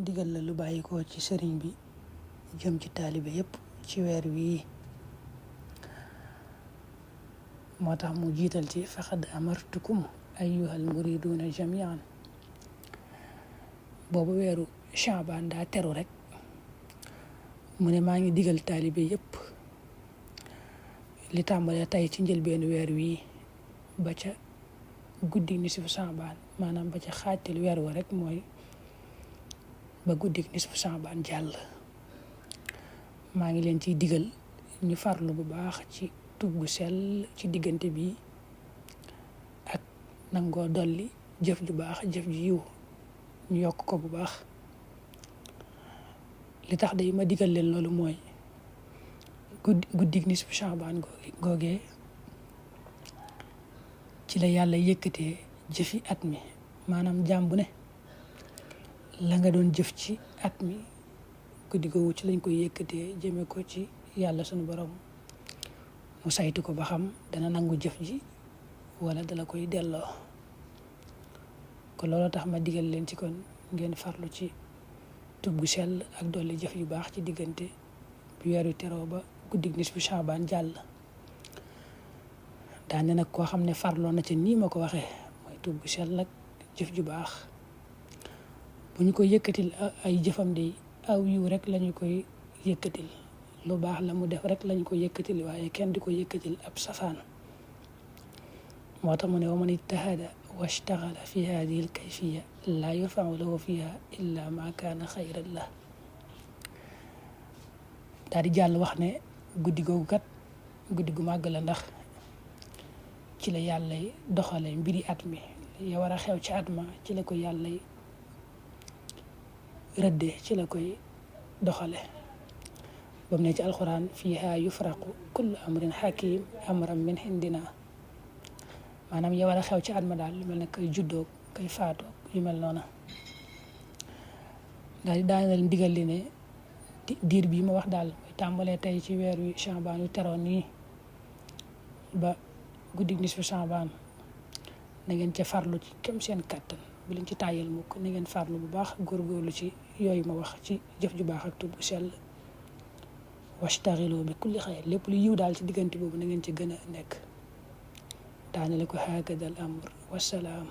digal la lu bàyyi ko ci sëriñ bi jëm ci taalibe yépp ci weer wii. moo tax mu jiital ci faqad amartukum ayyuhal muriduuna jamian. boobu weeru Shaabaan daa teru rek mu ne maa ngi digal taalibe yépp li tàmbalee tey ci njëlbeenu weer wii ba ca guddi nisfu Shaabaan, maanaam ba ca xaajtal weer wa rek mooy ba guddi nisfu Shaabaan jàll. maa ngi leen ciy digal ñu farlu bu baax ci tub gu sell ci diggante bi ak nangoo dolli jëf ju baax, jëf ju yiw ñu yokk ko bu baax. li tax day ma digal leen loolu mooy guddi nisfu Shaabaan googee ci la yàlla yëkkatee jëfi at mi, maanaam jaam bu ne la nga doon jëf ci at mi guddi googu ci lañ koy yëkkatee jëme ko ci yàlla sunu borom mu saytu ko ba xam dana nangu jëf ji wala dala koy delloo. kon loolu tax ma digal leen ci kon ngeen farlu ci tub gu sell ak dolli jëf yu baax ci diggante bi weeru teroo ba guddi nisfu Shaabaan jàll. daane nag koo xam ne farloo na ca nii ma ko waxee mooy tub gu sell ak jëf ju baax bu ñu ko yëkkatil ay jëfam de aw yiw rek lañu koy yëkkatil, lu baax la mu def rek lañu ko yëkkatil, waaye kenn di ko yëkkatil ab safaan. moo tax mu ne wa man ijtahada washtaxala fi hadihi al kayfiya laa yurfau lahu fiha illa ma kaana xayran la. daal di jàll wax ne guddi googu kat guddi gu màgg la, ndax ci la yàlla doxale mbiri at mi ya war a xew ci at ma ci la ko yàlla rëdde, ci la koy doxale. ba mu ne ci alxuraan fiha yufraqu kullu amrin hakim amran min indina, maanaam ya war a xew ci at ma daal lu mel ne kay juddoo kay faatoo yu mel noona. daal di daaneel ndigal li ne diir bii ma wax daal mooy tàmbalee tey ci weer wi Shaabaan yu teroon nii ba guddi nisfu Shaabaan na ngeen ca farlu ci kem seen kàttan, bu leen ci tàyyal mukk, na ngeen farlu bu baax góorgóorlu ci yooyu ma wax ci jëf ju baax ak tub gu sell. washtaxilu bi kulli xayr, lépp lu yiw daal ci diggante boobu na ngeen ci gën a nekk. daanale ko haakadal amr, wassalaam.